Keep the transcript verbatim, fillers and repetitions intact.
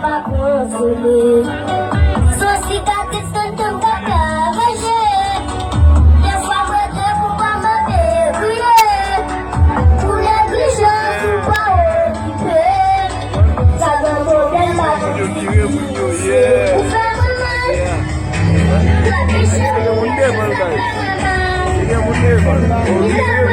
pa konsole. Son sikatris tann tan m ka ka ranje. Defwa m rete pou pa mande kriye. Pou neglijans ou pa okipe. Sa nan pwoblèm pa konfizyon. Ou fè mwen mal. Ou fè peche, ou fè mwen mal. Ou fè